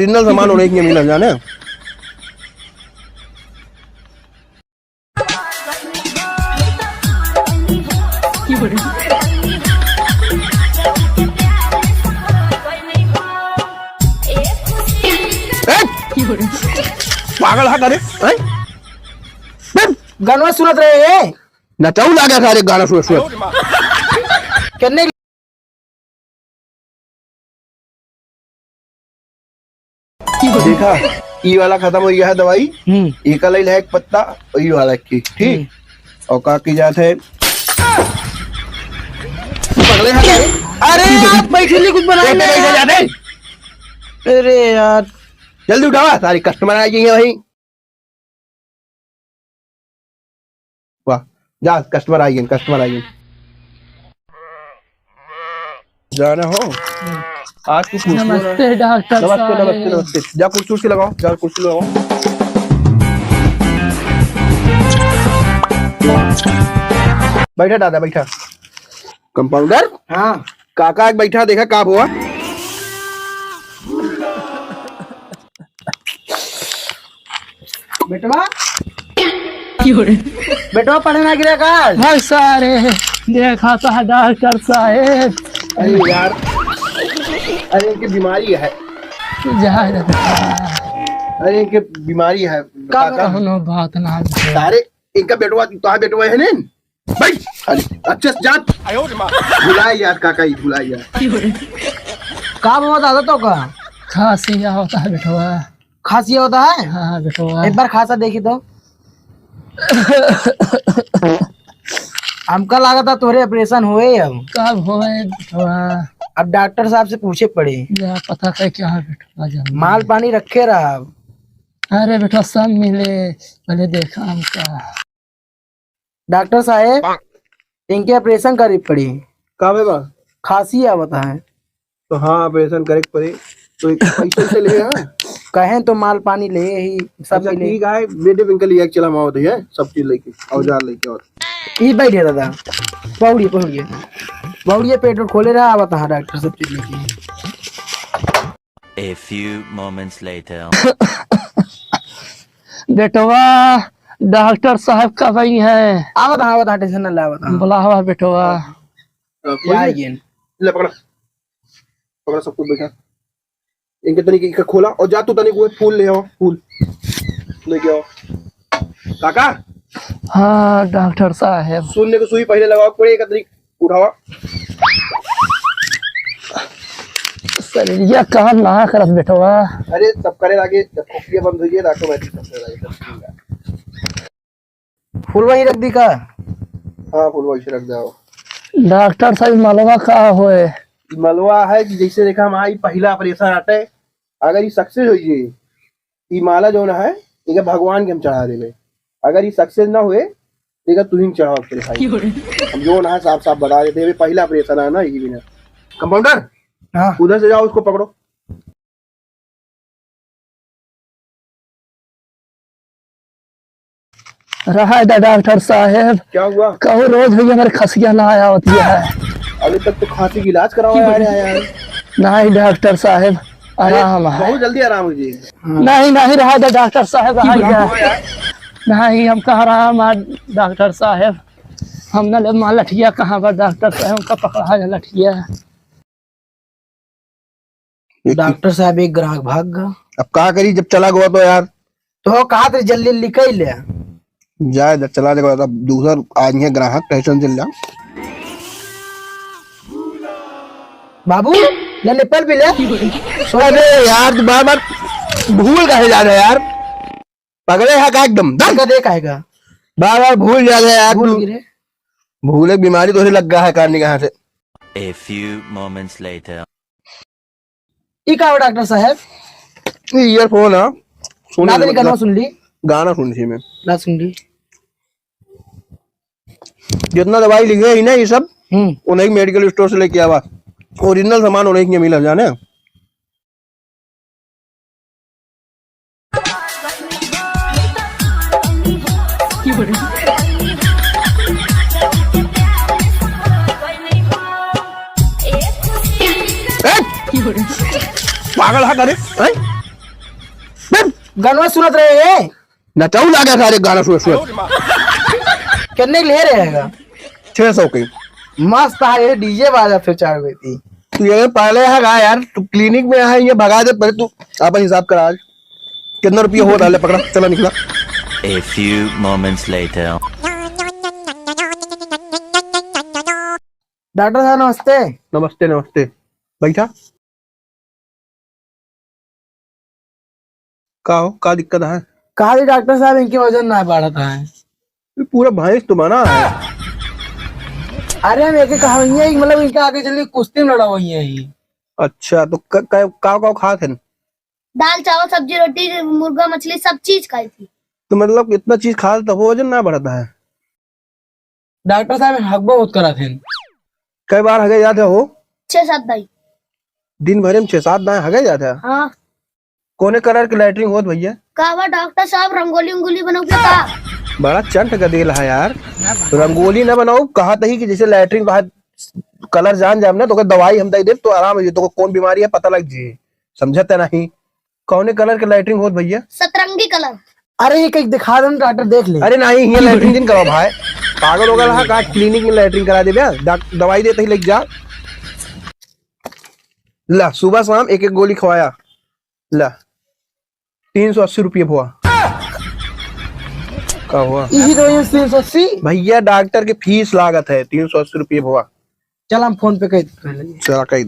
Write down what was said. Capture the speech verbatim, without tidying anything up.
ओरिजिनल सामान होने के मिला जाने। ए! पागल है का रे? हैं? बे! गनवा सुनत रहे हैं। नचाऊ लागा सारे गाना सुनत सुनत। कितने देखा, ई वाला खत्म हो गया है दवाई। हम्म। ई का ले ले एक पत्ता, ई वाला की, ठीक? हम्म। और का की जात है? पकड़े हैं। अरे यार, बैठे नहीं, कुछ बनाए कैसे नहीं बैठे यार। जाते? अरे यार। जल्दी उठावा, सारे कस्टमर आ गए हैं भाई। वाह, जा, कस्टमर आ गए, कस्टमर आ गए। जाना हो? आज कुछ पूछ लो ना। नमस्ते डॉक्टर नमस्ते, साहब। नमस्ते, नमस्ते। जा कुर्सी उर्सी लगाओ, जा कुर्सी लगाओ। बैठा दादा, बैठा। कंपाउंडर? हाँ। काका एक बैठा, देखा का हुआ? बेटवा? क्यों रे? बेटवा पढ़े ना गिरा का? भाई सारे, देखा तो है डॉक्टर साहेब। अरे यार, अरे इनकी बीमारी है। जा रे। अरे इनकी बीमारी है, का काका। कौनो बात ना। सारे इनका बेटवा, तो बेटवा है नी? बैठ। अरे, अच्छा, जा। भुला यार, काका ही भुला यार। का हुआ दादा तो का? खांसी आवत है बेटवा। खांसी आवत है? हाँ, बेटवा। एक बार खांसा देखी तो। हमका लागत है तोरे ऑपरेशन होए अब। कब होए बेटवा? अब डॉक्टर साहब से पूछे पड़ी। जा पता कर क्या है बेटवा, जल्दी। माल पानी रखे रहा। अरे बेटवा, सब मिले, पहले देखा हमका। डॉक्टर साहेब, इनके ऑपरेशन करे पड़ी। का बे बा? खांसी आवत है। तो हाँ, ऑपरेशन करे के पड़ी। तो एक पैसे से ले, हाँ? कहें तो माल पानी ले ही, सब अच्छा, मिले। ठीक है, बेटे इनके लिए एक चला मावत है, सब चीज लेके, औजार लेके और। ई बैठे दादा, पौड़िए, पौड़िए। पौड़िए पेट खोले रहा, आवत है डॉक्टर, सब चीज लेके। A few moments later. बेटवा, डॉक्टर साहब कब आई हैं? आवत हाँ, आवत हाँ, टेंशन ना ले, आवत हाँ। बुलावा बेटवा। आ, या खोलिए। आइए। ले पकड़ा, पकड़ा सब कुछ बैठा। इनके तनिक इनका खोला और जा तू तनिक वो फूल ले आओ, फूल लेके आओ। काका। हाँ डॉक्टर साहब। सुनने को सुई पहले लगाओ, कोई एक तनिक उठावा। सर, ये काम ना करत बेटवा। अरे, सब करे लागे, जब खोखिया बंद होइए, राखो बैठ के सब करे लागे, सब ठीक है। फूल वहीं रख दी का? हाँ, फूल वहीं से रख जाओ। डॉक्टर साहब, मलवा का होए? ई मलवा है कि जैसे देखा, हमारा ई पहिला ऑपरेशन आटे, अगर ई सक्सेस हो जाए, ई माला जौन है, इनके भगवान के हम चढ़ा देबे। अगर ई सक्सेस ना हुए, देखा, तू ही चढ़ाओ अपने भाई। क्यों रे? हम जौन है, साफ साफ बता देते हैं, पहला ऑपरेशन है ना, यही बिना। कंपाउंडर, हाँ। उधर से जाओ, उसको पकड़ो। रहा है डॉक्टर साहेब। क्या हुआ? कहूँ रोज हुई हमारे खसिया ना आया होती है। अभी तक तो खांसी की इलाज करावा यार, यार। नहीं डॉक्टर साहेब, अरे, आराम है। बहुत जल्दी आराम हो जाएगा। नहीं, नहीं रहा था डॉक्टर साहेब, रहा क्या है। नहीं, हमका आराम है डॉक्टर साहेब। हम ना ले मान लठिया कहाँ पर डॉक्टर साहेब, हमका पकड़ा है लठिया। डॉक्टर साहब, एक ग्राहक भाग गा। अब का करी, जब चला गवा तो यार। तो कहा थे जल्दी निकल ले। जाए, जब चला गवा, तब दूसर आज है ग्राहक, टेंशन चल जा। बाबू, ले ले, पल भी ले। अरे यार, तू बार बार भूल काहे जा रहा है यार? पगले है का एकदम? दम। का दे काहे का? बार बार भूल जा रहा है यार भूल तू। गिरे। भूले बीमारी तोहरे लग गा है कान निगाह से। A few moments later. ई का हो डॉक्टर साहब? ई ईयरफोन है, सुन ना ले, तनी गाना मतलब, सुन ली। गाना सुन ली मैं। ना सुन ली। जितना दवाई लिखे ही ना ये सब, हम्म। उन्हीं मेडिकल स्टोर से लेके आवा, ओरिजिनल सामान उन्हीं के मिला जाने। ए! पागल है का रे? हैं? गाना सुनत रहे हैं। नचाऊ लागा सारे गाना सुनत सुनत। कितने के ले रहेगा? छह सौ के। मस्त है ये डीजे बाजा फिर चार बजे थी। तू ये पहले है गा यार, तू क्लिनिक में है, ये भगा दे, पहले तू अपन हिसाब करा आज। कितना रुपया हो डाले, पकड़ा, चला निकला। A few moments later. डॉक्टर साहब नमस्ते। नमस्ते, नमस्ते। बैठा। का हो, का दिक्कत है? कहा जी डॉक्टर साहब, इनके वजन ना बढ़त है। ये पूरा भैंस तो बना है। अरे हम एक कहा हुई है, मतलब इनका आगे चल के कुश्ती में लड़ा हुई है ये। अच्छा, तो क-, क-, का, का खात है? दाल, चावल, सब्जी, रोटी, मुर्गा, मछली, सब चीज खाई थी। तो मतलब इतना चीज खा तब वजन ना बढ़ता है? डॉक्टर साहब, हगबो बहुत करत हैं। कई बार हगे जात है हो? छह सात दाई। दिन भर में छह सात दाई हगे जात है? हाँ। कौने कलर के लैट्रिन होत भैया? का बा डॉक्टर साहब, रंगोली उंगोली बनाओ के का? बड़ा चंट गदेल है यार। रंगोली ना बनाओ, कहा तही कि जैसे लैट्रिन बाहर कलर जान जाम ना, तो ओकर दवाई हम दे देब, तो आराम हो जाई, तो कौन बीमारी है पता लग जाई। समझत है नहीं? कौने कलर के लैट्रिन होत भैया? सतरंगी कलर। अरे, ये कहीं दिखा दो ना, डॉक्टर देख ले। अरे नहीं, ये लैट्रिन जिन करो भाई, पागल हो गया है का? क्लिनिक में लैट्रिन करा दे बे, डॉक-, दवाई देते ही लेके जा। ला, सुबह शाम एक एक गोली खवाया। ला, तीन सौ अस्सी रुपये भवा। का हुआ? यही तो है, तीन सौ अस्सी। भैया, डॉक्टर के फीस लागत है तीन सौ अस्सी रुपये भवा। चल, हम फोन पे कह देते हैं। चला, कह दे।